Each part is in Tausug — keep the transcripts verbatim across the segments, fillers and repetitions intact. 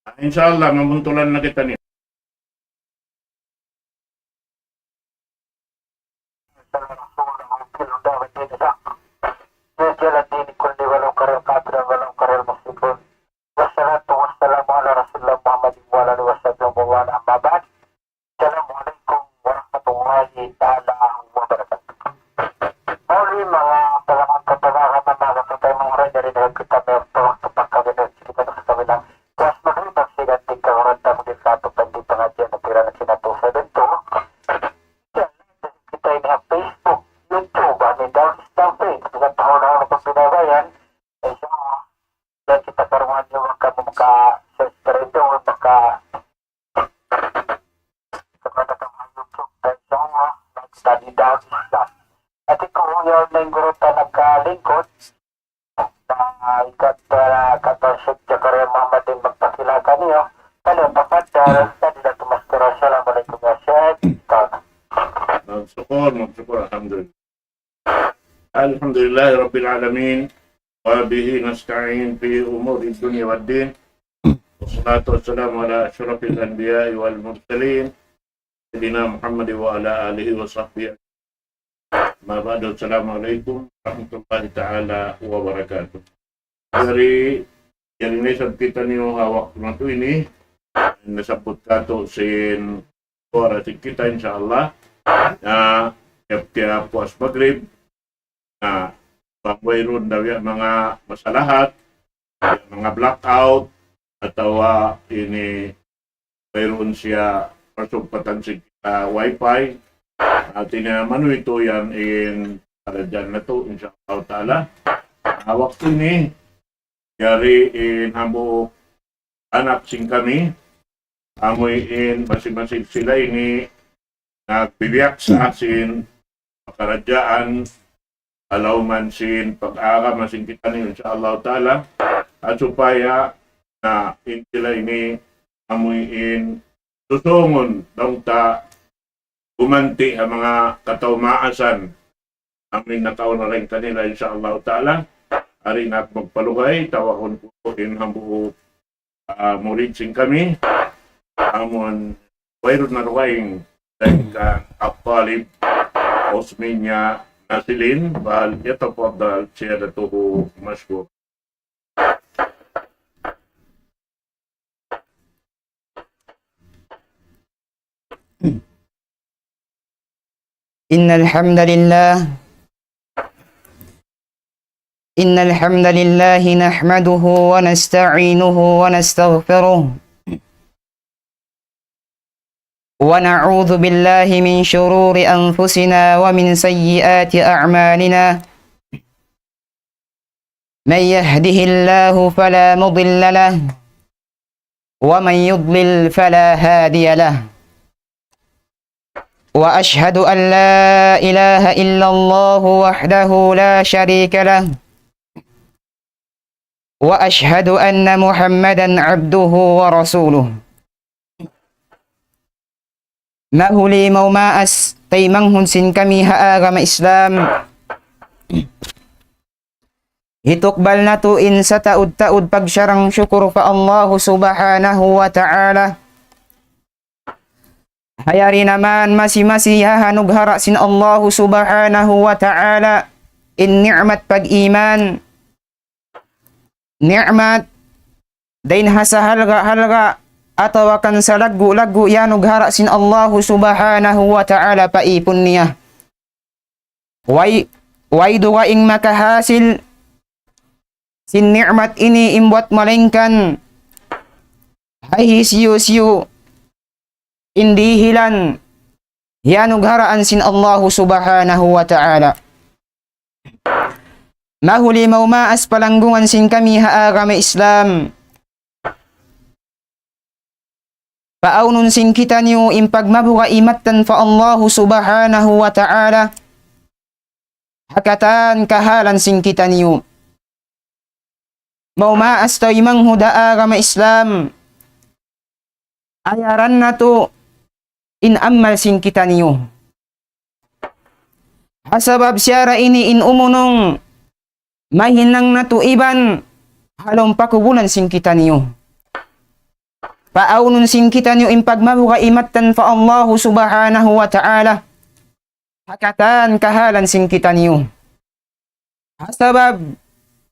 Ah, insya Allah, mabuntulan na kita niya. والسلام على رسول الله محمد وعلى آله وصحبه ومن والاه، أما بعد. السلام عليكم ورحمة الله تعالى وبركاته. Muli, manga talamang kapalaran, manga kapatay, manga raja, rin na kita may waktu pagkabinat kita sa kabilang puas magribak siya, tingka orang tamu di satu pandi pengajian na pira na kinatusa dito. Kita ini ha Facebook, YouTube, ani daw Islam page, kita tahu na ang pagpinabayan, ay sa mga, yan kita karungan yung maka-subscribe doon, maka kepada kamu YouTube, dan semua, dan kita di dalam Islam. Ati ku, yaun na in guru ta nagkalingkod, na ikat, ah, kata Sheikh Zakaria Muhammad in magpakilala niyo. Kalian papadal, na di na tumaskura. Assalamualaikum ya Sheikh. Magsukul, magsukul, alhamdulillah. الحمد لله رب العالمين، وبه نستعين في أمور الدنيا والدين، والصلاة والسلام على أشرف الأنبياء والمرسلين، سيدنا محمد وعلى آله وصحبه. أما بعد، السلام عليكم ورحمة الله تعالى وبركاته. Jari, jari na isab kitaniyu ha waktu natu' ini, nasabbut kātu' sin suwara sin kita, insya Allah. Na, tiyap-tiyap puas magrib, na, bang wayruun daw ya manga masalahat, ya manga blackout, atawa ini wayruun siya pasugpatan sin kita wifi. Hāti niya manuy tuud yan in karadjaan natu', insya Allah ta'ala. Ah, waktu ini, jari in hambuuk anak sin kami, amuin masi-masi sila ini nagbibiyaksa sin pakaradjaan, alauman sin pag-aagama sin kitaniyu, insya Allah ta'ala, at supaya na in sila ini amuin susungun, daung ta gumanti' ha manga kataw-maasan amuin nakauna dayn kanila, insya Allah ta'ala. Ari na aku magpalugay, tawahun ku in hambuuk, ah, murid sin kami, amun wayruun na dugaing dayn kan At-Talib Osminya Nasilin, فليتفضل سيادته مشكورا. إن الحمد لله، إن الحمد لله نحمده ونستعينه ونستغفره، ونعوذ بالله من شرور أنفسنا ومن سيئات أعمالنا. من يهده الله فلا مضل له، ومن يضلل فلا هادي له. وأشهد أن لا إله إلا الله وحده لا شريك له، وأشهد أن محمدا عبده ورسوله. Mahuli, maumaas, taymanghud sin kami ha agama Islam. Hitukbal natu' in sataud-taud pagsarang-sukul pa Allahu Subhanahu wa Ta'ala. Hayari naman masi-masi ha anughara sin Allahu Subhanahu wa Ta'ala in ni'mat pag-iman. Ni'mat dayn ha sahalga'-halga' atawa kan salaggu'-laggu' iyanughara sin Allahu Subhanahu wa Ta'ala pa ipun niya. Way, way dugaing makahasil sin ni'mat ini in buwat malaingkan ha hisiyu-siyu in dihilan iyanugharaan sin Allahu Subhanahu wa Ta'ala. Mahuli, maumaas, palanggungan sin kami ha agama Islam. Paawnun sin kitaniyu in pagmabuga' imattan pa Allahu Subhanahu wa Ta'ala ha katan kahalan sin kitaniyu. Maumaas, taymanghud ha agama Islam. Ayaran natu' in amal sin kitaniyu. Ha sabab siya ra ini in umunung mahinang natu' iban ha lawm pakubulan sin kitaniyu. paawnun sin kitaniyu in pagmabuga' imattan pa Allahu Subhanahu wa Ta'ala. Ha katan kahalan sin kitaniyu. Ha sabab,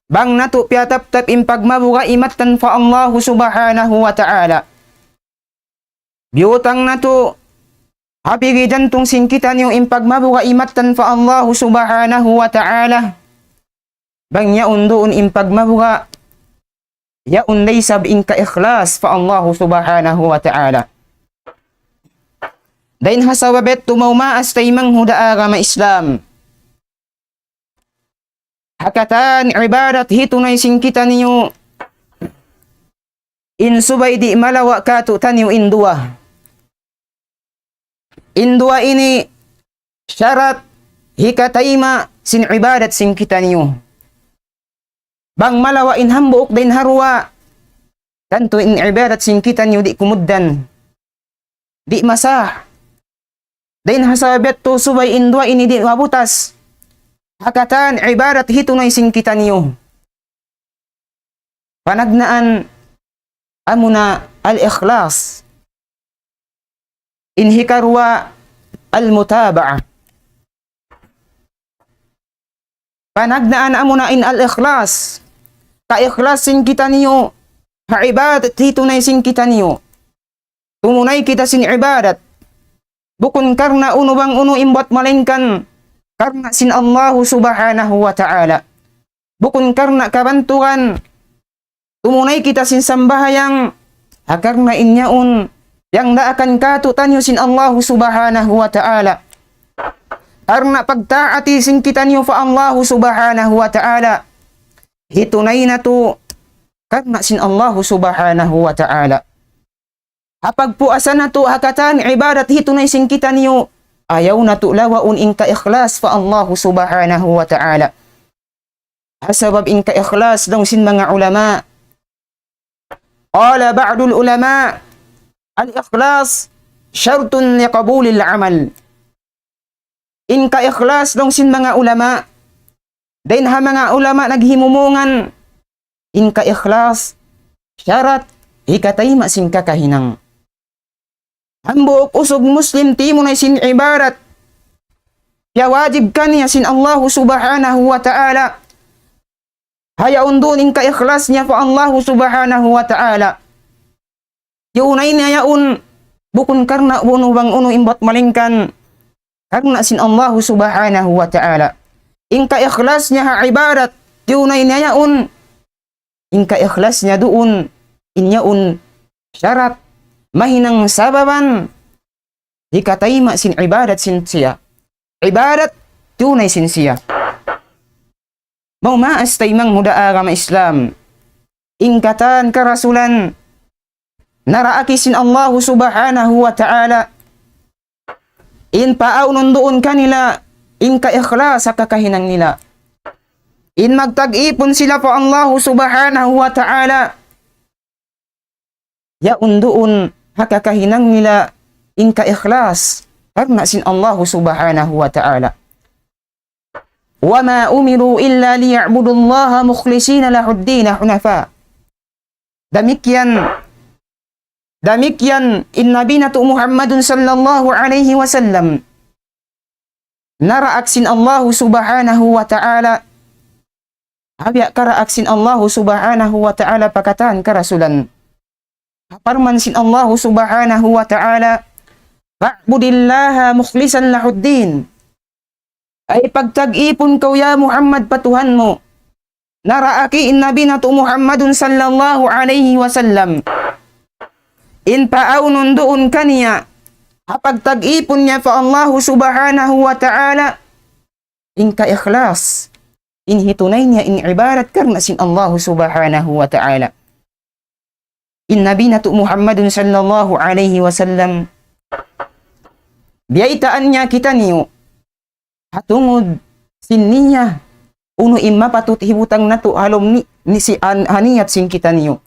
bang natu' piyataptap in pagmabuga' imattan pa Allahu Subhanahu wa Ta'ala. Biyutang natu', ha bigi jantung sin kitaniyu in pagmabuga' imattan pa Allahu Subhanahu wa Ta'ala. Bang yaun duun in pagmabuga', yaun da isab in kaikhlas pa Allahu Subhanahu wa Ta'ala. Dayn ha sabab yadtu maumaas taymanghud ha agama Islam. Ha katan ibadat hitunay sin kitaniyu, in subay di' malawa' katu'taniyu in duwa. In duwa ini sharat hikatayma' sin ibadat sin kitaniyu. Bang malawa' in hambuuk dayn ha duwa, tantu in ibadat sin kitaniyu di' kumugdan. Di' masah. Dayn ha sabab yadtu subay in duwa ini di' mabutas. Ha katan ibadat hitunay sin kitaniyu. Panagnaan amuna al-ikhlas. In hikaruwa al-mutaba'ah. Panagnaan amuna in al-ikhlas. Kaikhlas sin kitaniyu ha ibadat hitunay sin kitaniyu. Tumunay kita sin ibadat. Bukun karna' unu bang unu in buwat malaingkan karna' sin Allahu Subhanahu wa Ta'ala. Bukun karna' kabantugan. Tumunay kita sin sambahayang, ha karna' in yaun, piyangdaakan katu'taniyu sin Allahu Subhanahu wa Ta'ala. Karna' pagtaati sin kitaniyu pa Allahu Subhanahu wa Ta'ala. Hitunay natu', karna' sin Allahu Subhanahu wa Ta'ala. Ha pagpuasa natu' ha katan ibadat hitunay sin kitaniyu, ayaw natu' lawaun in kaikhlas pa Allahu Subhanahu wa Ta'ala. Ha sabab in kaikhlas laung sin manga ulama. قال بعض العلماء: الإخلاص شرط لقبول العمل. In kaikhlas laung sin manga ulama. Dayn ha manga ulama naghimumungan, in kaikhlas sharat hikatayma' sin kakahinang. Hambuuk usug Muslim timunay sin ibadat piyawajib kaniya sin Allahu Subhanahu wa Ta'ala. Ha yaun duun in kaikhlas niya pa Allahu Subhanahu wa Ta'ala. Tiyunay niya yaun bukun karna' unu bang unu in buwat malaingkan karna' sin Allahu Subhanahu wa Ta'ala. In kaikhlas niya ha ibadat, tiyunay niya yaun. In kaikhlas niya duun, in yaun sharat, mahinang sababan, hikatayma' sin ibadat sin siya. Ibadat, tiyunay sin siya. Maumaas taymanghud ha agama Islam. In katan karasulan, naraak sin Allahu Subhanahu wa Ta'ala. In paawnun duun kanila, in kaikhlas ha kakahinang nila. In magtag-ipun sila pa Allahu Subhanahu wa Ta'ala. Yaun duun ha kakahinang nila in kaikhlas karna' sin Allahu Subhanahu wa Ta'ala. وما أمروا إلا ليعبدوا الله مخلصين له الدين حنفاء. Damikkiyan, damikkiyan in Nabi natu' Muhammadun sallallahu alayhi wasallam. Naraak sin Allahu Subhanahu wa Ta'ala. Abiya karaak sin Allahu Subhanahu wa Ta'ala pa katan karasulan. Ha parman sin Allahu Subhanahu wa Ta'ala, فاعبد الله مخلصا له الدين. Ay pagtag-ipun kaw ya Muhammad pa Tuhan mu. Naraak in Nabi natu' Muhammadun sallallahu alayhi wasallam. In paawnun duun kaniya, ha pagtag-ipun niya pa Allahu Subhanahu wa Ta'ala, in kaikhlas, in hitunay niya in ibadat karna' sin Allahu Subhanahu wa Ta'ala. In Nabi natu' Muhammadun sallallahu alayhi wasallam, biyaytaan niya kitaniyu, ha tungud sin niya, unu in mapatut hibutang natu' ha lawm ni, ni si an, ha niyat sin kitaniyu.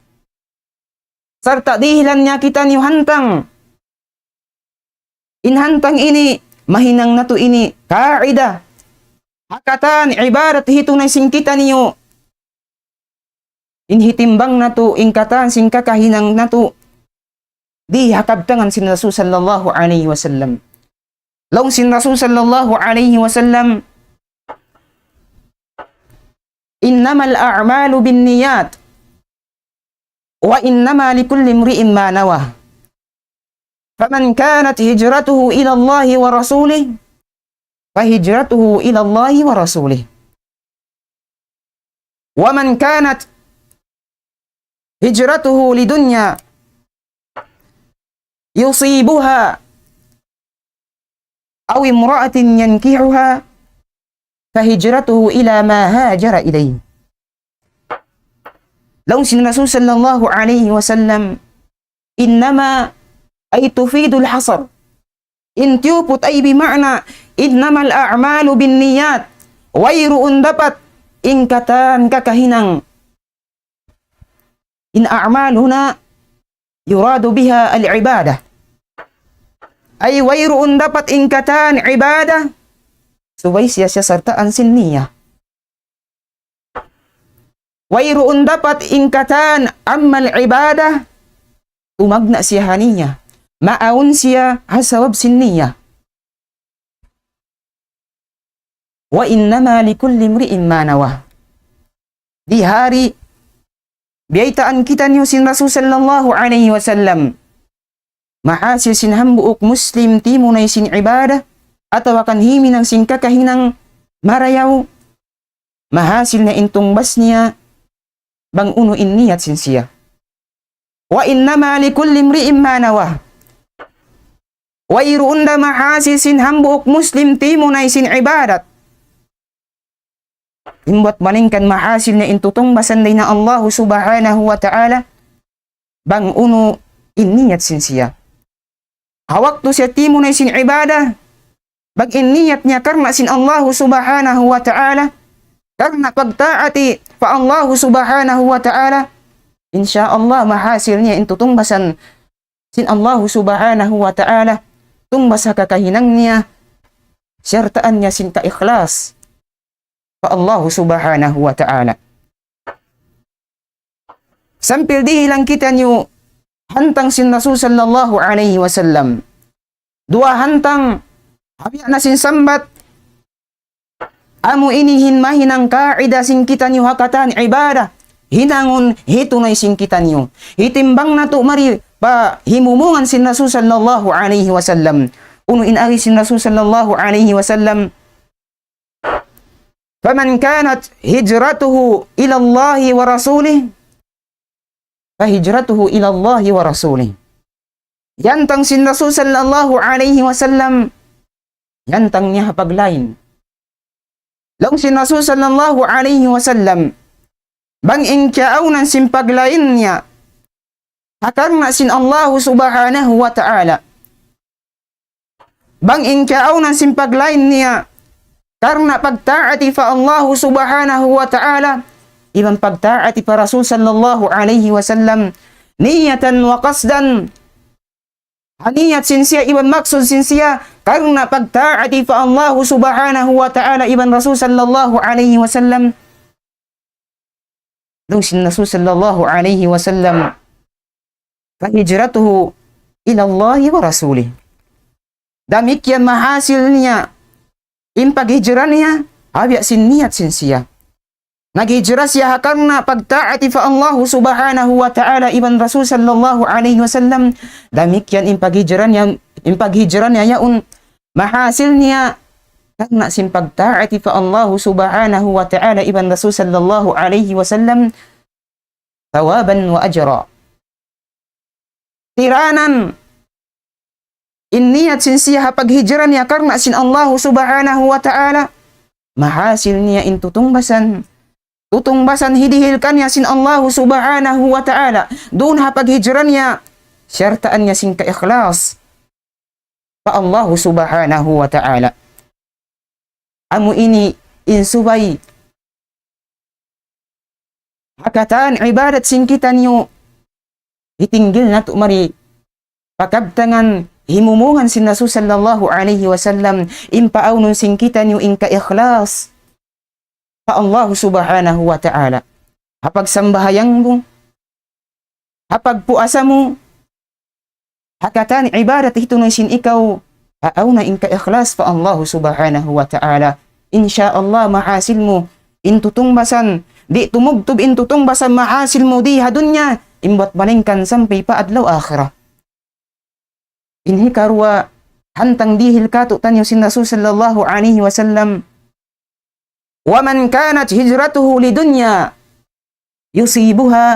Sarta' dihilan niya kitaniyu hantang. In hantang ini, mahinang natu' ini, kaida. Ha katan ibadat hitunay sin kitaniyu. In hitimbang natu', in katan sin kakahinang natu'. di' ha kabtangan sin Rasul sallallahu alayhi wasallam. Laung sin Rasul sallallahu alayhi wasallam, إنما الأعمال بالنيات وإنما لكل امرئ ما نوى. فمن كانت هجرته إلى الله ورسوله فهجرته إلى الله ورسوله. ومن كانت هجرته لدنيا يصيبها أو امرأة ينكحها فهجرته إلى ما هاجر إليه. Laung sin Rasul sallallahu alayhi wasallam, إنما أي تفيد الحصر. In tiyuput ay bima'na, إنما الأعمال بالنيات. Wayruun dapat in katan kakahinang. In a'mal huna yuradu biha al-ibadah. Ay wayruun dapat in katan ibadah, subay siya siya sartaan sin niyya. Wayruun dapat in katan amal ibadah, tumagna' siya ha niyya. Maawn siya ha sabab sin niyya. وإنما لكل امرئ ما نوى. Di' hari, biyaytaan kitaniyu sin Rasul sallallahu alayhi wasallam. Mahasil sin hambuuk Muslim timunay sin ibadah, atawa kan himinang sin kakahinang marayaw, mahasil na in tungbas niya, bang unu in niyat sin siya. وإنما لكل امرئ ما نوى. Wayruun da mahasil sin hambuuk Muslim timunay sin ibadat. Imbuat malaingkan mahasil niya in tutungbasan dayn ha Allahu subhanahu wa ta'ala, bang unu in niyat sin siya. Ha waktu siya timunay sin ibadah, bang in niyat niya karna' sin Allahu subhanahu wa ta'ala, karna' pagtaati pa Allahu subhanahu wa ta'ala, insya Allah mahasil niya in tutungbasan sin Allahu subhanahu wa ta'ala, tungbas ha kakahinang niya, sartaan niya sin kaikhlas pa Allahu subhanahu wa ta'ala. Sampil dihilan kitaniyu hantang sin Rasul sallallahu alayhi wasallam. Duwa hantang, ha biya' na sin sambat, amu ini in mahinang kaida sin kitaniyu ha katan ibadah. Hinangun hitunay sin kitaniyu. Hitimbang natu' mari pa himumungan sin Rasul sallallahu alayhi wasallam. Unu in agi sin Rasul sallallahu alayhi wasallam, فمن كانت هجرته إلى الله ورسوله فهجرته إلى الله ورسوله. Hantang sin Rasul sallallahu alayhi wasallam, hantang niya ha paglain. Laung sin Rasul sallallahu alayhi wasallam, bang in kiyaawnan sin paglain niya ha karna' sin Allahu subhanahu wa ta'ala, bang in kiyaawnan sin paglain niya karna' pagtaati pa Allahu subhanahu wa ta'ala, iban pagtaati pa Rasul sallallahu alayhi wasallam, نية وقصدا, ha niyat sin siya iban maksud sin siya karna' pagtaati pa Allahu subhanahu wa ta'ala iban Rasul sallallahu alayhi wasallam. Laung sin Rasul sallallahu alayhi wasallam, فهجرته إلى الله ورسوله. Damikkiyan mahasil niya in paghijra niya, ha biya' sin niyat sin siya. Naghijra siya ha karna' pagtaati pa Allahu subhanahu wa ta'ala iban Rasul sallallahu alayhi wasallam. Damikkiyan in paghijra niya, in paghijra niya yaun mahasil niya karna' sin pagtaati pa Allahu subhanahu wa ta'ala iban Rasul sallallahu alayhi wasallam, ثوابا وأجرا. Tiranan in niyat sin siya ha paghijra niya karna' sin Allahu subhanahu wa ta'ala, mahasil niya in tutungbasan, tutungbasan hidihil kaniya sin Allahu subhanahu wa ta'ala duun ha paghijra niya, sartaan niya sin kaikhlas pa Allahu subhanahu wa ta'ala. Amu ini in subay ha katan ibadat sin kitaniyu, hitinggil natu' mari pa kabtangan himumungan sin Rasul sallallahu alayhi wasallam, in paawnun sin kitaniyu in kaikhlas pa Allahu subhanahu wa ta'ala. Ha pagsambahayang mu, ha pagpuasa mu, ha katan ibadat hitunun sin ikaw, aawna in kaikhlas pa Allah Subhanahu wa Ta'ala. Insya Allah mahasil mu in tutungbasan, di' tumubtub in tutungbasan mahasil mu di ha dunya, in bat malingkan sampay pa adlaw akhirat. In hikaruwa, hantang dihil katu'taniyu sin Rasul sallallahu alayhi wasallam, ومن كانت هجرته لدنيا يصيبها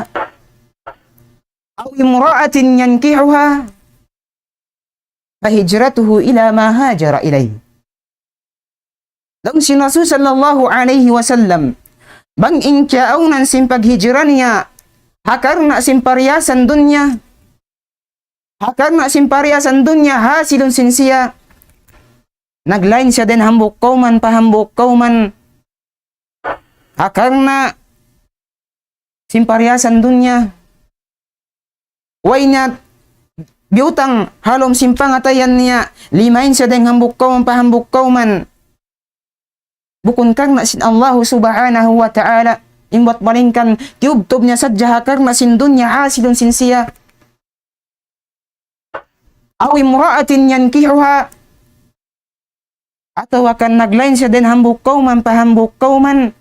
أو امرأة ينكحها فهجرته إلى ما هاجر إليه. Laung sin Rasul sallallahu alayhi wasallam, bang in kiyaawnan sin paghijra niya, ha karna' sin pariyasan dunya, ha karna' sin pariyasan dunya hasilun sin siya, naglain siya dayn hambuuk kawman pa hambuuk kawman, ha karna' sin pariyasan dunya. Way niya biyutang ha lawm sin pangatayan niya, limain siya dayn hambuuk kawman pa hambuuk kawman. Bukun karna' sin Allah Subhanahu wa Ta'ala, in bat malingkan tiyubtub niya sadja ha karna' sin dunya hasilun sin siya. أو امرأة ينكحها, atawa kan naglain siya dayn hambuuk kawman pa hambuuk kawman.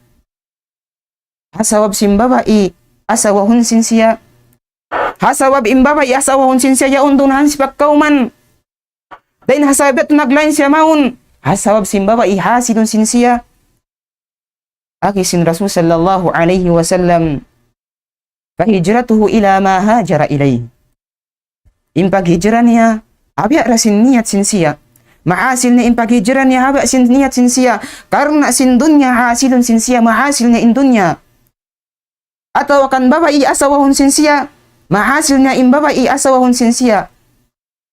Ha sabab sin babai asawahun sin siya. Ha sabab in babai asawahun sin siya yaun duun ha hansipak kawman. Dayn ha sabab yadtu naglain siya mawn. Ha sabab sin babai hasilun sin siya. Agi sin Rasul sallallahu alayhi wasallam, فهجرته إلى ما هاجر إليه. In paghijra niya, ha biya' da sin niyat sin siya. Mahasil niya in paghijra niya, ha biya' sin niyat sin siya. Karna' sin dunya hasilun sin siya, mahasil niya in dunya. Atawa kan babai asawahun sin siya, mahasil niya in babai asawahun sin siya.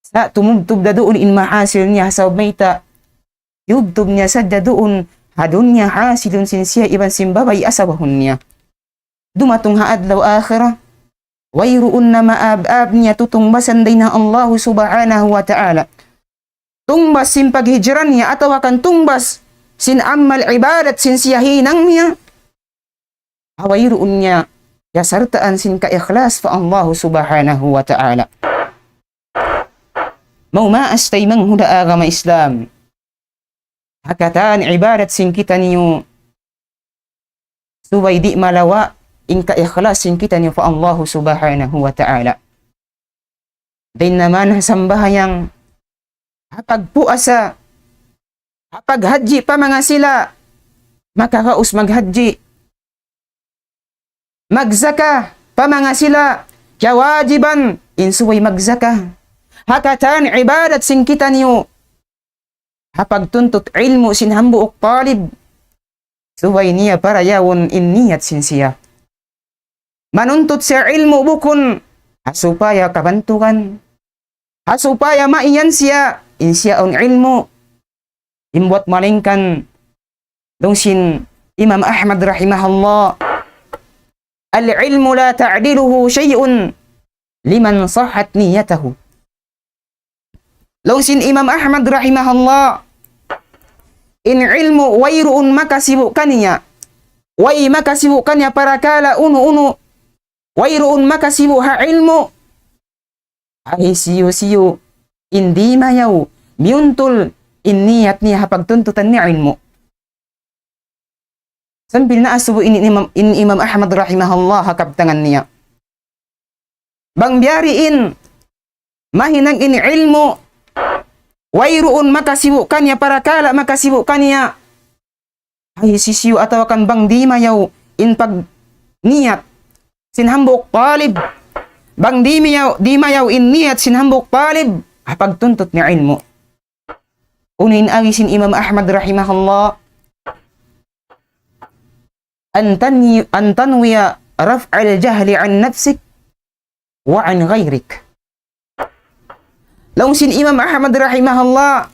Sa' tumubtub da duun in mahasil niya ha sabab mayta'. Tiyubtub niya sadja duun ha dunya hasilun sin siya iban sin babai asawahun niya. Dumatung ha adlaw akhirat, wayruun na maab-ab niya tutungbasan dayn ha Allah Subhanahu wa Ta'ala. Tungbas sin paghijra niya atawa kan tungbas sin amal ibadat sin siya hinang niya. Ha wayruun niya iyasartaan sin kaikhlas pa Allah Subhanahu wa Ta'ala. Maumaas taymanghud ha agama Islam. Ha katan ibadat sin kitaniyu, subay di' malawa' in kaikhlas sin kitaniyu pa Allah Subhanahu wa Ta'ala. Dayn naman ha sambahayang, ha pagpuasa, ha paghajji pa manga sila, makakaus maghajji. Magjaka pa manga sila, kiyawajiban in subay magjaka. Ha katan ibadat sin kitaniyu, ha pagtuntut ilmu' sin hambuuk talib, subay niya parayawun in niyat sin siya. Manuntut siya ilmu' bukun ha supaya kabantugan, ha supaya maiyan siya in siya awn ilmu'. In bat malingkan, laung sin Imam Ahmad rahimahullah, العلم لا تعدله شيء لمن صحت نيته. Laung sin Imam Ahmad rahimahullah, in ilmu' wayruun makasibu' kaniya. Way makasibu' kaniya parakala' unu-unu. Wayruun makasibu' ha ilmu'. Ha hisiyu-siyu in di' mayaw miyuntul in niyat niya ha pagtuntutan niya ilmu'. Sambil naasubu in Imam, in Imam Ahmad rahimahullah ha kabtangan niya. Bang biya' diin, mahinang in ilmu', wayruun makasibu' kaniya, parakala' makasibu' kaniya. Ha hisiyu-siyu atawa kan bang di' mayaw in pagniyat sin hambuuk talib. Bang di' mayaw, di' mayaw in niyat sin hambuuk talib ha pagtuntut niya ilmu'. Unu in agi sin Imam Ahmad rahimahullah, أن تنوي، أن تنوي رفع الجهل عن نفسك وعن غيرك. Laung sin Imam Ahmad rahimahullah,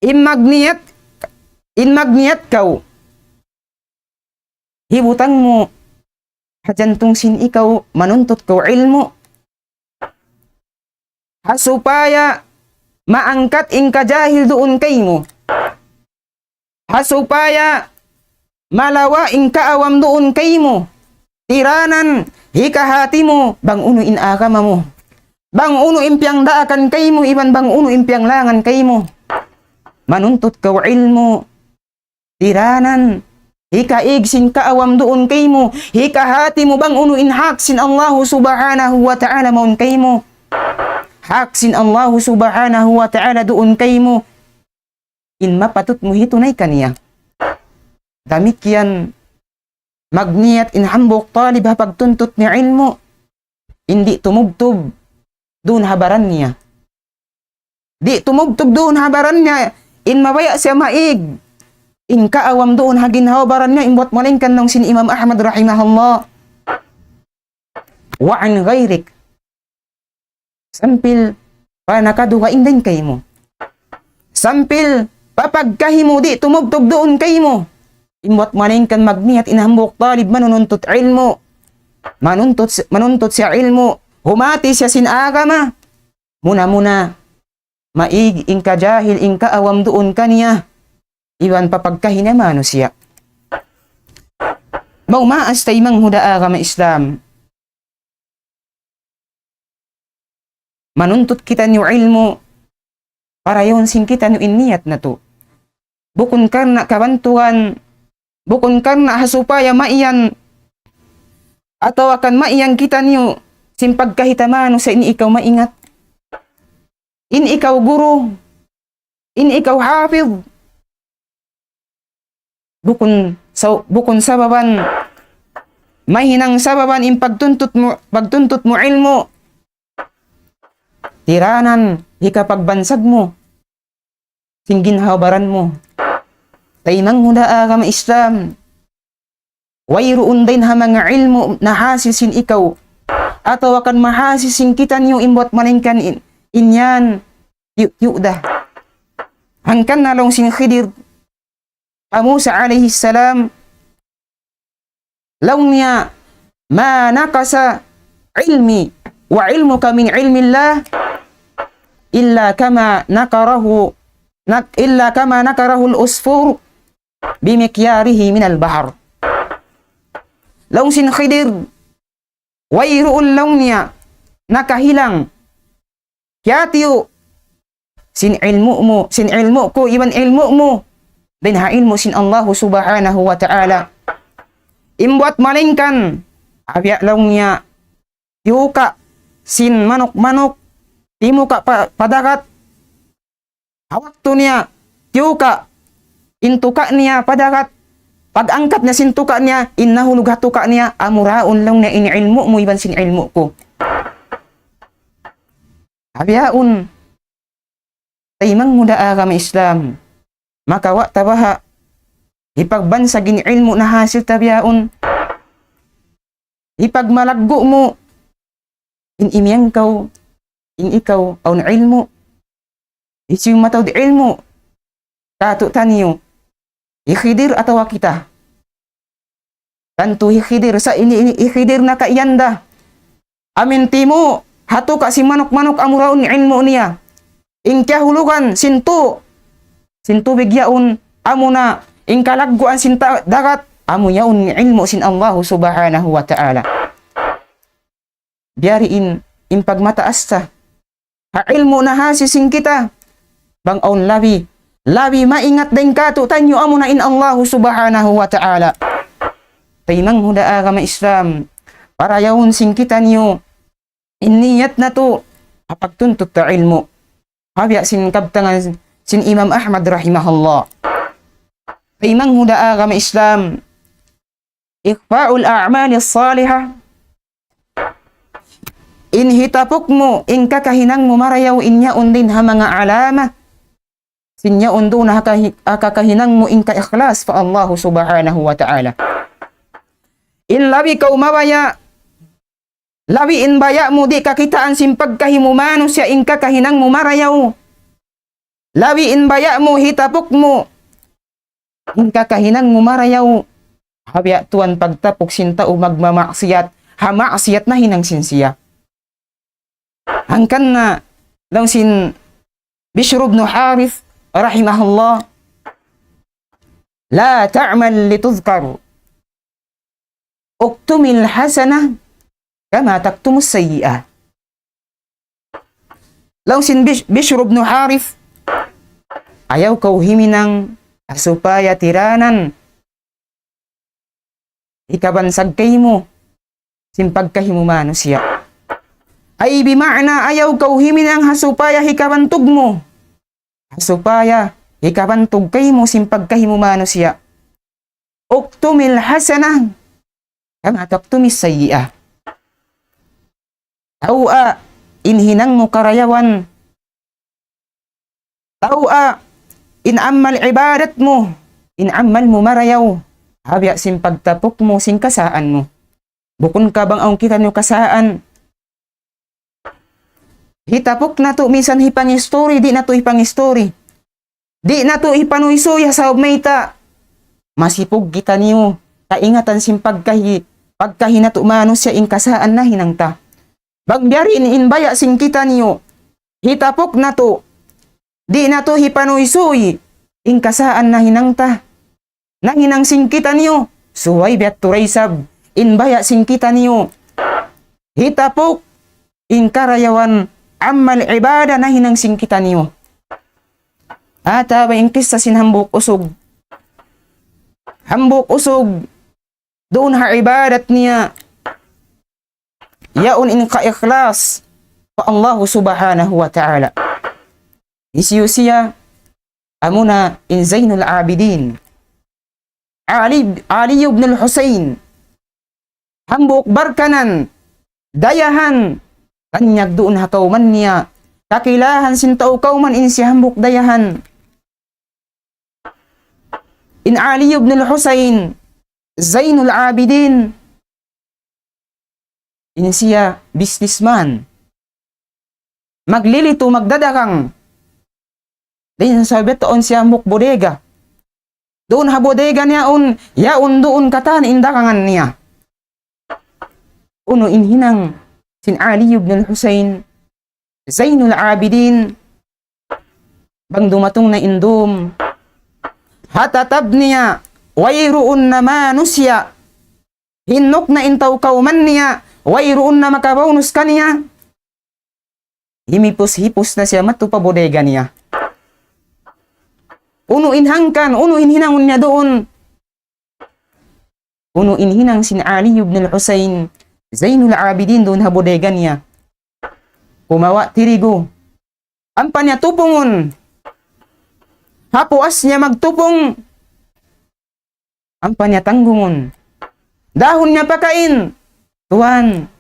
in magniyat, in magniyat kaw, hibutang mu ha jantung sin ikaw manuntut kaw ilmu'. Ha supaya maangkat in kajahil duun kaymu. Ha supaya malawa' in kaawam duun kaymu. Tiranan hikahati mu bang unu in agama mu. bang unu in piyangdaakan kaymu, iban bang unu in piyanglangan kaymu. Manuntut kaw ilmu', tiranan, hikaig sin kaawam duun kaymu, hikahati mu bang unu in hak sin Allahu Subhanahu wa Ta'ala mawn kaymu. Hak sin Allahu Subhanahu wa Ta'ala duun kaymu. In mapatut mu hitunay kaniya. Damikkiyan magniyat in hambuuk talib ha pagtuntut niya ilmu', in di' tumubtub duun ha baran niya. Di' tumubtub duun ha baran niya, in mabaya' siya maig in kaawam duun ha ginhawa-baran niya, in buwat malaingkan laung sin Imam Ahmad rahimahullah. وعن غيرك. Sampil pa nakadugaing dayn kaymu. Sampil pa pagkahi mu di' tumubtub duun kaymu. In buwat malaingkan magniyat in hambuuk talib manununtut ilmu'. Manuntut, manuntut siya ilmu'. Humati siya sin agama. Muna-muna, maig in kajahil, in kaawam duun kaniya. Iban pa pagkahi niya manusiya'. Bang maas taymanghud ha agama Islam. Manuntut kitaniyu ilmu', parayawun sin kitaniyu in niyat natu'. Bukun karna' kabantugan, bukun karna' ha supaya maiyan, atawa kan maiyan kitaniyu sin pagkahita manusiya' in ikaw maingat, in ikaw guru, in ikaw hafidh. Bukun sa-, bukun sababan, mahinang sababan in pagtuntut mu, pagtuntut mu ilmu'. Tiranan hikapagbansag mu sin ginhawa-baran mu. Taymanghud ha agama Islam. Wayruun dayn ha manga ilmu' nahasil sin ikaw, atawa kan mahasil sin kitaniyu in buwat malaingkan in, in yan, tiyu'-tiyu' da. Hangkan na laung sin Khidir pa Musa alayhi salam, laung niya, ما نقص علمي وعلمك من علم الله إلا كما نقره، نق-، إلا كما نقره العصفور بمخياره من البحر. Laung sin Khidir, wayruun laung niya nakahilang, kiyatiyu' sin ilmu' mu, sin ilmu' ku, iban ilmu' mu, dayn ha ilmu' sin Allahu Subhanahu wa Ta'ala. In buwat malaingkan, abiya' laung niya, tiyuka' sin manuk-manuk, timuka' pa, pa dagat, ha waktu niya tiyuka' in tuka' niya pa dagat, pag-angkat niya sin tuka' niya, in nahulug ha tuka' niya, amura yaun laung niya in ilmu' mu iban sin ilmu' ku. Abiya' yaun, taymanghud ha agama Islam. Makawa' ta baha' hipagbansag in ilmu' nahasil ta biya' yaun. Hipagmalaggu' mu in imiyangkaw, in ikaw awn ilmu'. Hisiyu in mataud ilmu' kātu'niyu, hi Khidir atawa kita? Tantu hi Khidir, sa' ini, ini hi Khidir nakaiyan da. Amu in timu' ha tuka' sin manuk-manuk, amura yaun ilmu' niya. In kiyahulugan sin tu-, sin tubig yaun, amuna in kalagguan sin ta-, dagat, amu yaun ilmu' sin Allahu Subhanahu wa Ta'ala. Biya' diin in pagmataas ta ha ilmu' nahasil sin kita, bang awn labi, labi maingat dayn kātu'niyu, amuna in Allahu Subhanahu wa Ta'ala. Taymanghud ha agama Islam, parayawun sin kitaniyu in niyat natu' ha pagtuntut ta ilmu'. Abiya' sin kabtangan sin Imam Ahmad rahimahullah. Taymanghud ha agama Islam, إخفاء الأعمال الصالحة. In hitapuk mu in kakahinang mu marayaw, in yaun dayn ha manga alama sin yaun duun ha kahi-, ha kakahinang mu in kaikhlas pa Allahu Subhanahu wa Ta'ala. In labi kaw mabaya', labi in baya' mu di' kakitaan sin pagkahi mu manusiya' in kakahinang mu marayaw. Labi in baya' mu hitapuk mu in kakahinang mu marayaw. Abiya' tuwan pagtapuk sin tau magmamaksiyat ha maksiyat nahinang sin siya. Hangkan na laung sin Bishr ibn Harith rahimahullah, لا تعمل لتذكر، اكتم الحسنة كما تكتم السيئة. Laung sin Bish-, Bishr ibn Harith, ayaw kaw huminang supaya tiranan hikabansag kaymu sin pagkahi mu manusiya'. Ay bima'na ayaw kaw huminang ha supaya hikabantug mu. Ha supaya hikabantug kaymu sin pagkahi mu manusiya'. اكتم الحسنة كما تكتم السيئة. Taw'a in hinang mu karayawan. Taw'a in amal ibadat mu, in amal mu marayaw. Ha biya' sin pagtapuk mu sin kasaan mu. Bukun ka bang awn kitaniyu kasaan, hitapuk natu' misan hipangistori, di' natu' hipangistori. Di' natu' hipanuysuy ha sabab mayta'. Masipug kitaniyu kaingatan sin pagkahi, pagkahi natu' manusiya' in kasaan nahinang ta. Bang biya' diin in baya' sin kitaniyu, hitapuk natu', di' natu' hipanuysuy in kasaan nahinang ta, nahinang sin kitaniyu, subay biya' tuud isab in baya' sin kitaniyu, hitapuk in karayawan amal ibadat nahinang sin kitaniyu. Atawa in kissa sin hambuuk usug. Hambuuk usug duun ha ibadat niya, yaun in kaikhlas pa Allah Subhanahu wa Ta'ala. Hisiyu siya? Amuna in Zainul Abidin, Ali, Ali ibn al-Husayn. Hambuuk barkanan, dayahan, tanyag duun ha kawman niya. Kakilahan sin tau kawman in siya hambuuk dayahan. In Ali ibn al-Husayn, Zainul Abidin, in siya businessman. Maglilitu, magdadagang. Dayn sa biya' tuud siya hambuuk bodega. Duun ha bodega niya yaun, yaun duun katan in dagangan niya. Unu in hinang sin Ali ibn al-Husayn, Zainul Abidin, bang dumatung na in dum, ha tatab niya, wayruun na manusiya', hinuk na in tau kawman niya, wayruun na makabaunus kaniya. Himipus-hipus na siya madtu pa bodega niya. Unu in hangkan, unu in hinangun niya duun? Unu in hinang sin Ali ibn al-Husayn, Zainul Abidin, duun ha bodega niya? Kumawa' tirigu. Ampa niya tupungun. Ha puas niya magtupung, ampa niya tanggungun. Dahun niya pakain. Tuwan,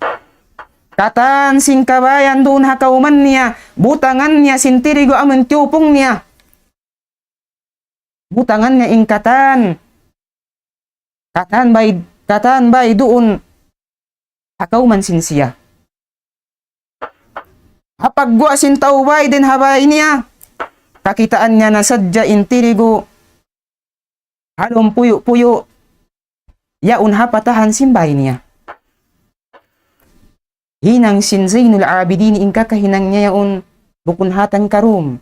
katan sin kabayaan duun ha kawman niya, butangan niya sin tirigu amun tiyupung niya. Butangan niya in katan. Katan bay, katan bay duun ha kawman sin siya. Ha pagguwa' sin tau bay dayn ha bay niya, kakitaan niya na sadja in tirigu ha lawm puyu'-puyu', yaun ha patahan sin bay niya. Hinang sin Zainul Abidin in kakahinang niya yaun bukun ha tangka dum.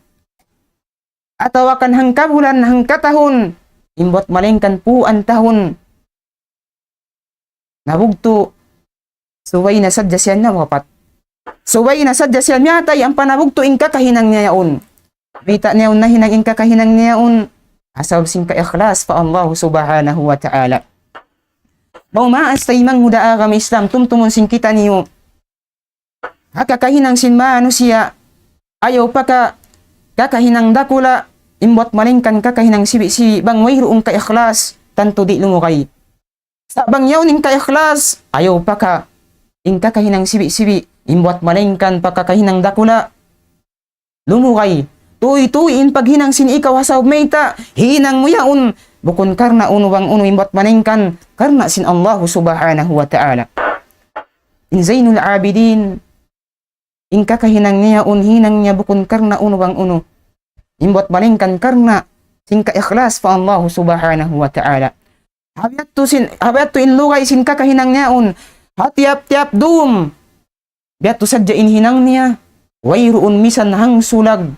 Atawa kan hangkabulan, hangkatahun, in buwat malayngkan pū'an tahun. Nabugtu', subay na sadja siya nawapat. Subay na sadja siya miyatay, ampa nabugtu' in kakahinang niya yaun. Mayta' niya yaun nahinang in kakahinang niya yaun? Ha sabab sin kaikhlas pa Allah Subhanahu wa Ta'ala. Manga maas taymanghud ha agama Islam, tumtumun sin kitaniyu. Ha kakahinang sin manusiya', ayaw pa ka kakahinang dakula', in buwat malayngkan kakahinang sibi'-sibi', bang wayruun kaikhlas, tantu di' lumugay. Sa' bang yaun in kaikhlas, ayaw pa ka in kakahinang sibi'-sibi', in buwat malayngkan pa kakahinang dakula', lumugay. Tuy-tuy in paghinang sin ikaw ha sabab mayta', hinang mu yaun, bukun karna' unu bang unu in buwat malayngkan, karna' sin Allah Subhanahu wa Ta'ala. In Zainul Abidin, in kakahinang niya yaun, hinang niya bukun karna' unu bang unu. In buwat malayngkan karna' sin kaikhlas pa Allah Subhanahu wa Ta'ala. Ha biya' tu sin, ha biya' tu in lugay sin kakahinang niya yaun. Ha tiyap-tiyap dum, biya' tu sadja in hinang niya. Wayruun misan hangsulag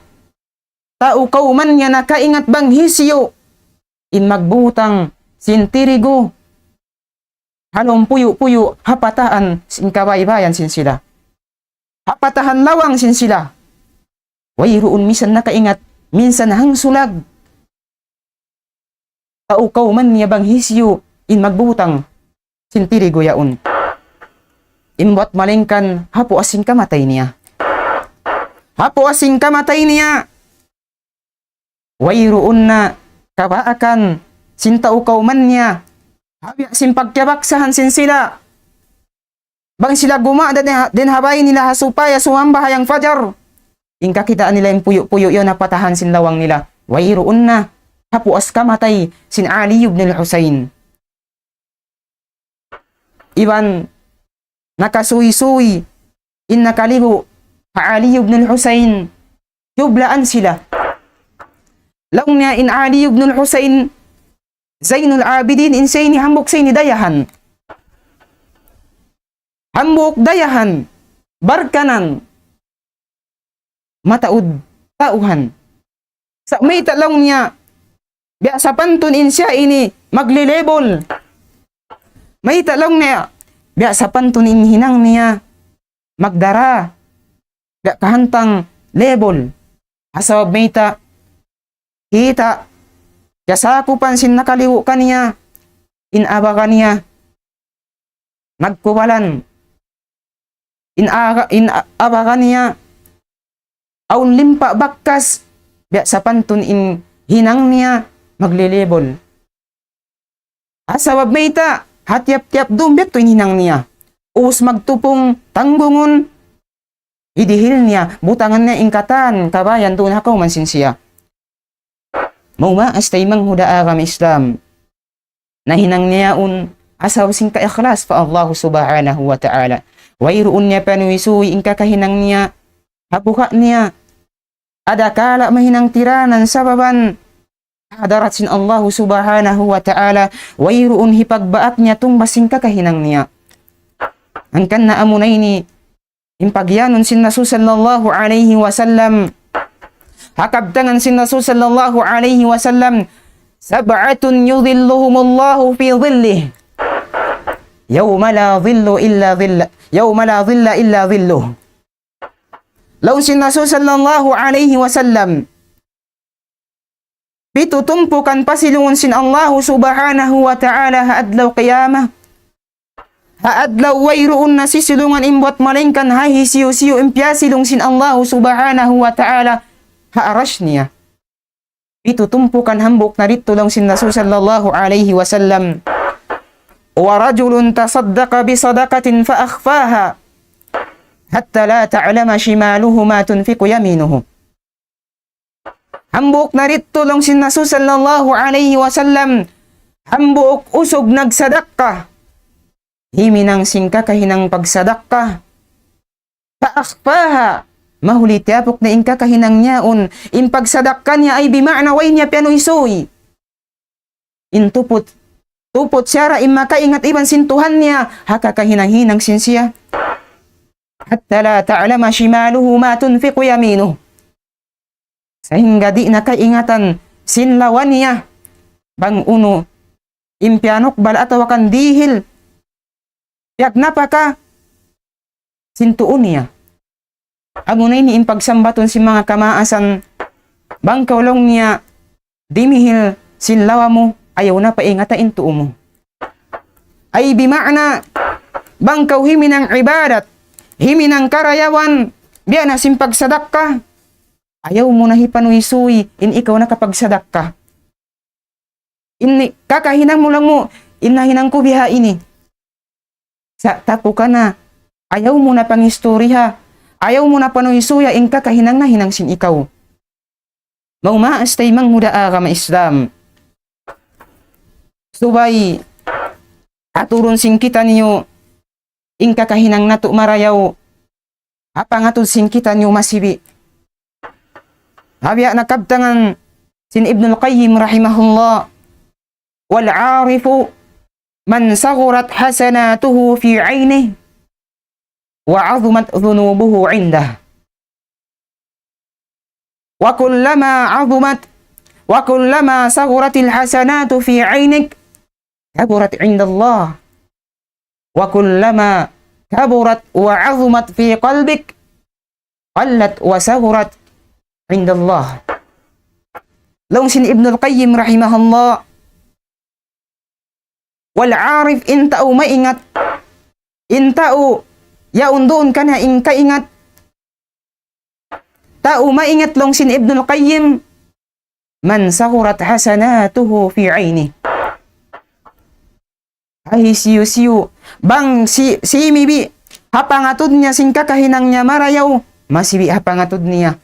tau kawman niya nakaingat bang hisiyu in magbutang sin tirigu ha lawm puyu'-puyu', ha patahan sin kabaybayan sin sila. Ha patahan lawang sin sila. Wayruun misan nakaingat, minsan hangsulag. Tau kawman niya bang hisiyu in magbutang sin tirigu yaun. In buat malaingkan ha puas sin kamatay niya. Ha puas sin kamatay niya. Wayruun na kabaakan sin tau kawman niya. Ha biya' sin pagkabaksahan sin sila. Bang sila gumada din ha, din ha bay nila ha supaya sumambahayang fajar. In kakitaan nila in puyu'-puyu' yaun napatahan sin lawang nila. Wayruun na. Ha puas kamatay sin Ali ibn al-Husayn. Iban nakasuysuy in nakalibu' ha Ali ibn al-Husayn. Kiyublaan sila. Laung niya in Ali ibn al-Husayn, Zainul Abidin, in siya ini hambuuk siya ini dayahan. Hambuuk dayahan, barkanan, mataud tauhan. Sa' mayta' laung niya, biya' sapantun in siya ini maglilibul. Mayta' laung niya, biya' sapantun in hinang niya magdara. Biya' kahantang libul. Sabab mayta', kita', kasakupan sin nakalibu' kaniya, in abaga niya nagkubalan. In aga, in a-, abaga niya, awn limpa bakkas, biya' sapantun in hinang niya maglilibul. Sabab mayta', ha tiyap-tiyap dum biya' tu in hinang niya. Ubus magtupung tanggungun, hidihil niya, butangan niya in katan kabayaan duun ha kawman sin siya. Maumaas taymanghud ha agama Islam. Nahinang niya yaun asal sin kaikhlas pa Allah Subhanahu wa Ta'ala. Wayruun niya panuysuy in kakahinang niya, ha buka' niya. Adakala' mahinang tiranan sababan hadarat sin Allah Subhanahu wa Ta'ala, wayruun hipagbaak niya tungbas sin kakahinang niya. Hangkan na amuna ini in pagiyanun sin Rasul sallallahu alayhi wasallam. Ha kabtangan sin Rasul sallallahu alayhi wasallam, سبعة يظلهم الله في ظله يوم لا ظل إلا ظل، يوم لا ظل إلا ظله. Laung sin Rasul sallallahu alayhi wasallam, pitu tumpukan pasilungun sin Allahu Subhanahu wa Ta'ala ha adlaw qiyamah. Ha adlaw wayruun na sisilungan in buat malaingkan ha hisiyu-siyu in piyasilung sin Allahu Subhanahu wa Ta'ala ha arash niya. Pitu tumpukan hambuuk na didtu laung sin Rasul sallallahu alayhi wasallam. ورجل تصدق بصدقة فأخفاها حتى لا تعلم شماله ما تنفق يمينه. Hambuuk na didtu laung sin Rasul sallallahu alayhi wasallam, hambuuk usug nagsadakka. Himinang sin kakahinang pagsadakka. فأخفاها. Mahuli tiyapuk niya in kakahinang niya yaun, in pagsadakka niya ay bima'na way niya piyanuysuy. In tuput, tuput siya ra in makaingat iban sin Tuhan niya, ha kakahinang-hinang sin siya. حتى لا تعلم شماله ما تنفق يمينه. Sahingga di' na kaingatan sin lawa niya bang unu in piyanukbal atawa kan dihil, piyagnapaka sin tuu niya. Amuna ini in pagsambatun sin manga kamaasan, bang kaw laung niya dimihil sin lawa mu, ayaw na paingata in tuu mu. Ay bima'na, bang kaw himinang ibadat, himinang karayawan, biya' na sin pagsadakka, ayaw mu na hipanuysuy in ikaw nakapagsadakka. Ini kakahinang mu laung mu, in nahinang ku biha ini. Sa' tapukan na, ayaw mu na pangistoriha, ayaw mu na panuysuya in kakahinang nahinang sin ikaw. Maumaas taymanghud ha agama Islam. Subay aturun sin kitaniyu in kakahinang natu' marayaw, ha pangatud sin kitaniyu masibi'. Ha biya' na kabtangan sin Ibnul Qayyim rahimahullah, والعارف من صغرت حسناته في عينه وعظمت ذنوبه عنده. وكلما عظمت، وكلما صغرت الحسنات في عينك كبرت عند الله، وكلما كبرت وعظمت في قلبك قلت وصغرت عند الله. Laung sin Ibnul Qayyim rahimahullah, والعارف, in tau maingat, in tau yaun duun kaniya in kaingat, tau maingat laung sin Ibnul Qayyim, من صغرت حسناته في عينه. Hisiyu-siyu, bang si, simibi' ha pangatud niya sin kakahinang niya marayaw, masibi' ha pangatud niya.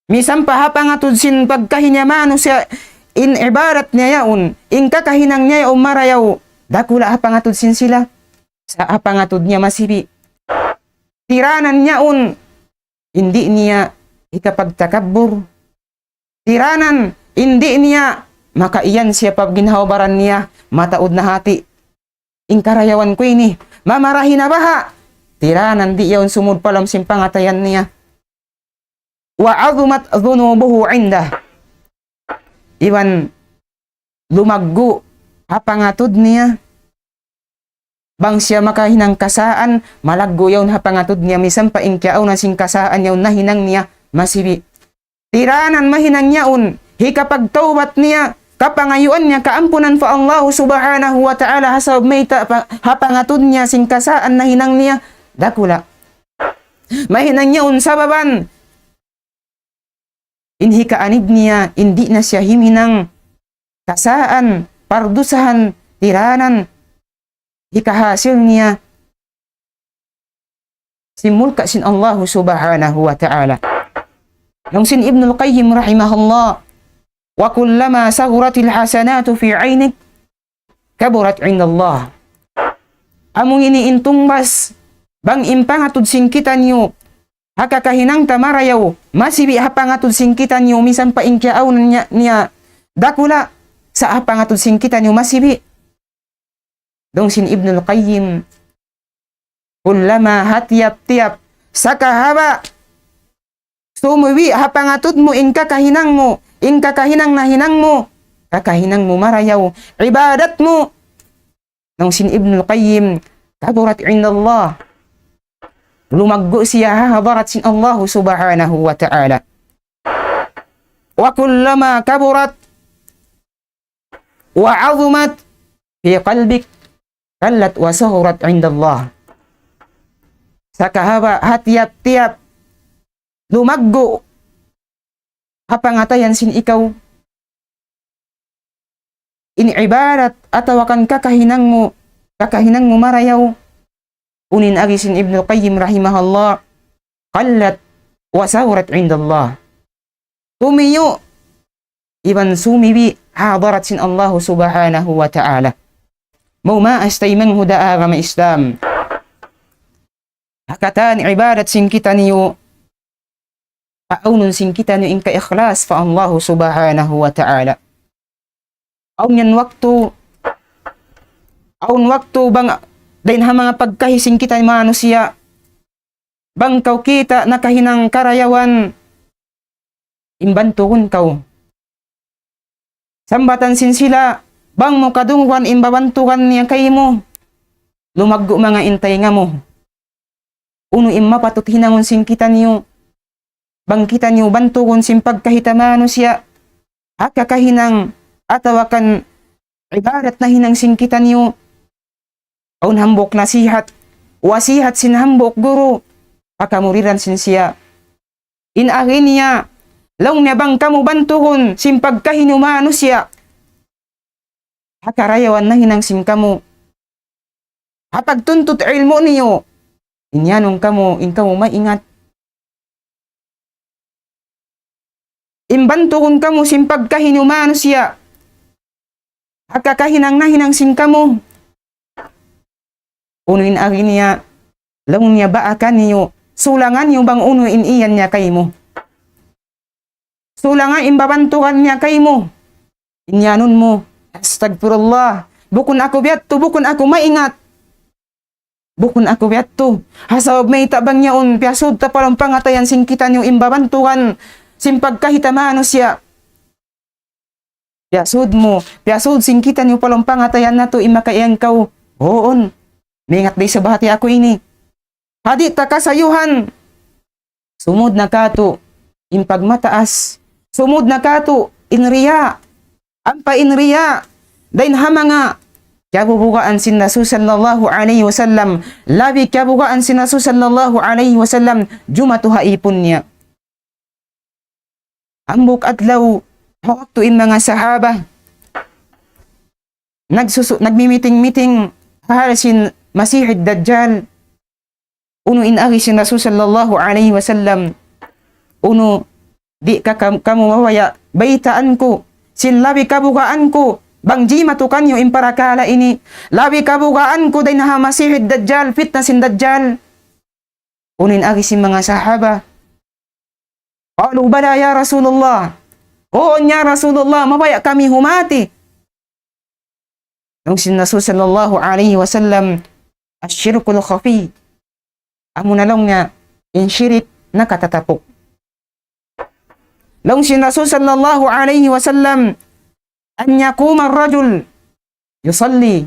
Misan pa ha pangatud sin pagkahi niya manusiya', in ibadat niya yaun, in kakahinang niya yaun marayaw, dakula' ha pangatud sin sila, sa' ha pangatud niya masibi'. Tiranan yaun, in di' niya hikapagtakabbur. Tiranan, in di' niya makaiyan siya pa ginhawa-baran niya, mataud na hati. In karayawan ku ini, mamarahi na baha'. Tiranan di' yaun sumud pa lawm sin pangatayan niya. وعظمت ذنوبه عنده. Iban lumaggu' ha pangatud niya. Bang siya makahinang kasaan, malaggu' yaun ha pangatud niya, misan pa in kiyauna sin kasaan yaun nahinang niya, masibi'. Tiranan mahinang yaun, hikapagtawbat niya, kapangayuan niya kaampunan pa Allah subhanahu wa ta'ala, ha sabab mayta' pa, ha pangatud niya sin kasaan nahinang niya, dakula'. Mahinang yaun sababan, in hikaanib niya, in di' na siya himinang kasaan, pardusahan, tiranan, hikahasil niya, simulka' sin Allah subhanahu wa ta'ala. Laung sin Ibnul Qayyim rahimahullah, وكلما صغرت الحسنات في عينك كبرت عند الله. Amu ini in tungbas, bang in pangatud sin kitaniyu, ha kakahinang ta marayaw, masibi' ha pangatud sin kitaniyu, misan pa in kiyaawnan niya, niya dakula', sa' ha pangatud sin kitaniyu masibi'. Laung sin Ibnul Qayyim, كلما, ha tiyap-tiyap, sakahaba', sumibi' ha pangatud mu in kakahinang mu, in kakahinang nahinang mu, kakahinang mu marayaw, ibadat mu. Laung sin Ibnul Qayyim, كبرت عند الله. Lumaggu' siya ha hadarat sin Allah subhanahu wa ta'ala. وكلما كبرت وعظمت في قلبك قلت وصغرت عند الله. Sakahaba' ha tiyap-tiyap lumaggu' ha pangatayan sin ikaw, in ibadat atawa kan kakahinang mu, kakahinang mu marayaw, unu in agi sin Ibnul Qayyim rahimahullah, قلت وصغرت عند الله. Tumiyu' iban sumibi' ha hadarat sin Allah subhanahu wa ta'ala. Maas taymanghud ha agama Islam. Ha katan ibadat sin kitaniyu, paawnun sin kitaniyu in kaikhlas pa Allah subhanahu wa ta'ala. Awn yan waktu, awn waktu bang dayn ha manga pagkahi sin kita manusiya', bang kaw kita' nakahinang karayawan, in bantugun kaw. Sambatan sin sila, bang mu kadunggan in babantugan niya kaymu, lumaggu' manga in taynga mu. Unu in mapatut hinangun sin kitaniyu, bang kitaniyu bantugun sin pagkahi ta manusiya', ha kakahinang atawa kan ibadat nahinang sin kitaniyu. Awn hambuuk nasihat, wasihat sin hambuuk guru, pa kamuridan sin siya. In agi niya, laung niya bang kamu bantugun sin pagkahi niyu manusiya', ha karayawan nahinang sin kamu, ha pagtuntut ilmu' niyu, in yanun kamu, in kamu maingat. In bantugun kamu sin pagkahi niyu manusiya', ha kakahinang nahinang sin kamu. Unu in agi niya, laung niya baakan niyu, sulangan niyu bang unu in iyan niya kaymu. Sulangan in babantugan niya kaymu. In yanun mu, astagfirullah. Bukun aku biya' tu, bukun aku maingat. Bukun aku biya' tu. Ha sabab mayta' bang yaun, piyasud ta pa lawm pangatayan sin kitaniyu in babantugan sin pagkahi ta manusiya'. Piyasud mu, piyasud sin kitaniyu pa lawm pangatayan natu' in makaiyan kaw. Huun, maingat da isab ha hati aku ini. Ha di' ta kasayuhan. Sumud na katu', in pagmataas, sumud na katu' in riya', ampa in riya', dayn ha manga kiyabubugaan sin Rasul sallallahu alayhi wasallam, labi kiyabugaan sin Rasul sallallahu alayhi wasallam, jumatu ha ipun niya. Hambuuk adlaw, ha waktu in manga sahaba, nagsusu-, nagmi-meeting-meeting, ha hal sin Masih ad-Dajjal, unu in agi sin Rasul sallallahu alayhi wasallam, unu di' ka kam-, kamu mabaya' baytaan ku, sin labi kabugaan ku, bang jimatu kaniyu in parakala' ini, labi kabugaan ku dayn ha Masih ad-Dajjal, fitna sin Dajjal. Unu in agi sin manga sahaba. قالوا بلى يا رسول الله. Huun ya Rasulullah, mabaya' kami humati. Laung sin Rasul sallallahu alayhi wasallam, الشرك الخفي. Amuna laung niya, in shirik nakatatapuk. Laung sin Rasul sallallahu alayhi wasallam, أن يقوم الرجل يصلي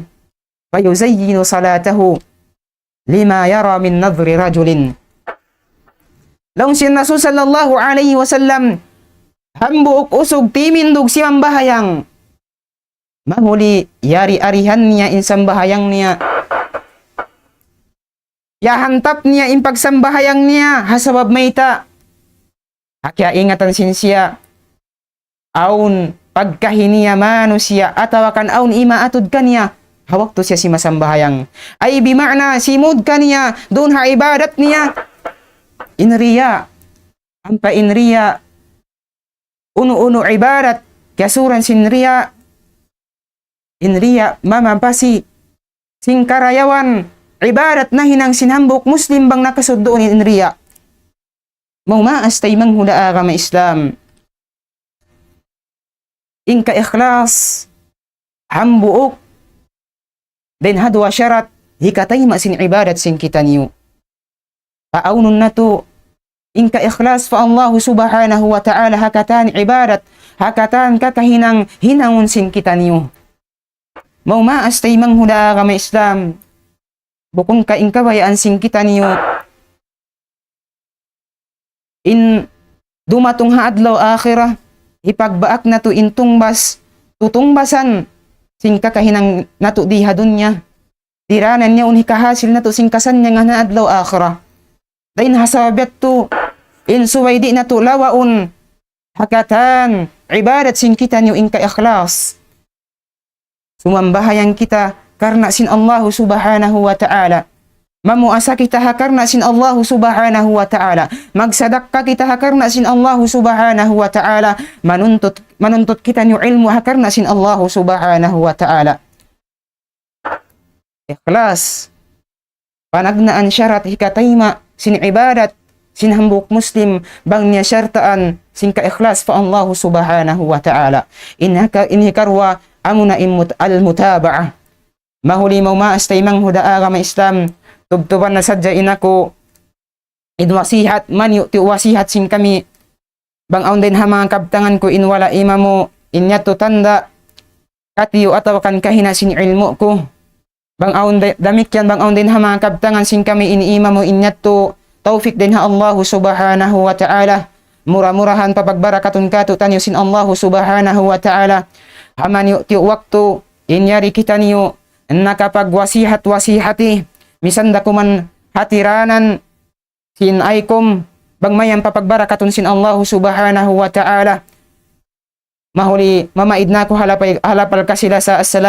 فيزين صلاته لما يرى من نظر رجل. Laung sin Rasul sallallahu alayhi wasallam, hambuuk usug timindug simambahayang. Mahuli yari-arihan niya in sambahayang niya. Yahantap niya in pagsambahayang niya, ha sabab mayta'. Ha kiyaingatan sin siya, awn pagkahi niya manusiya', atawa kan awn imaatud kaniya, ha waktu siya simasambahayang. Ay bima'na, simud kaniya, duun ha ibadat niya. In riya', ampa in riya', unu-unu ibadat, kiyasuran sin riya', in riya' mamapasi, sin karayawan, ibadat nahinang sin hambuuk Muslim bang nakasud duun in riya'. Maas taymanghud ha agama Islam. In kaikhlas, hambuuk, dayn ha duwa sharat, hikatayma' sin ibadat sin kitaniyu. Paawnun natu', in kaikhlas pa Allahu subhanahu wa ta'ala ha katan ibadat, ha katan kakahinang hinangun sin kitaniyu. Maas taymanghud ha agama Islam. Bukun ka in kabayaan sin kitaniyu. In dumatung ha adlaw akhirat, hipagbaak natu' in tungbas, tutungbasan, sin kakahinang natu' di ha dunya. Diranan niya un hikahasil natu' sin kasannyangan ha adlaw akhirat. Dayn ha sabab yadtu, in subay di' natu' lawaun, ha katan, ibadat sin kitaniyu in kaikhlas. Sumambahayang kita karna' sin Allahu subhanahu wa ta'ala. Mamuasa kita ha karna' sin Allahu subhanahu wa ta'ala. Magsadakka kita ha karna' sin Allahu subhanahu wa ta'ala. Manuntut, manuntut kitaniyu ilmu' ha karna' sin Allahu subhanahu wa ta'ala. Ikhlas. Panagnaan sharat hikatayma' sin ibadat sin hambuuk Muslim bang niya shartaan sin kaikhlas pa Allahu subhanahu wa ta'ala. In hika-, in hikaruwa amuna in mut-, al-mutaba'ah. Mahuli maas taymanghud ha agama Islam, tubtuban na sadja in aku in wasihat, maniyu' tiyu' wasihat sin kami. Bang awn dayn ha manga kabtangan ku in wala' imamu, in yadtu tanda' katiyu' atawa kan kahina' sin ilmu' ku. Bang awn da-, damikkiyan bang awn dayn ha manga kabtangan sin kami in imamu in yadtu tawfik dayn ha Allahu subhanahu wa ta'ala. Mura-murahan papagbarakatun katu'taniyu sin Allahu subhanahu wa ta'ala. Ha maniyu' tiyu' waktu in yari kitaniyu nakapagwasihat-wasihati, misan da kuman hatiranan sin aykum, bang mayan papagbarakatun sin Allahu subhanahu wa ta'ala. Mahuli mamaid na aku ha lapal, ha lapal kasi-lasa. Assalamu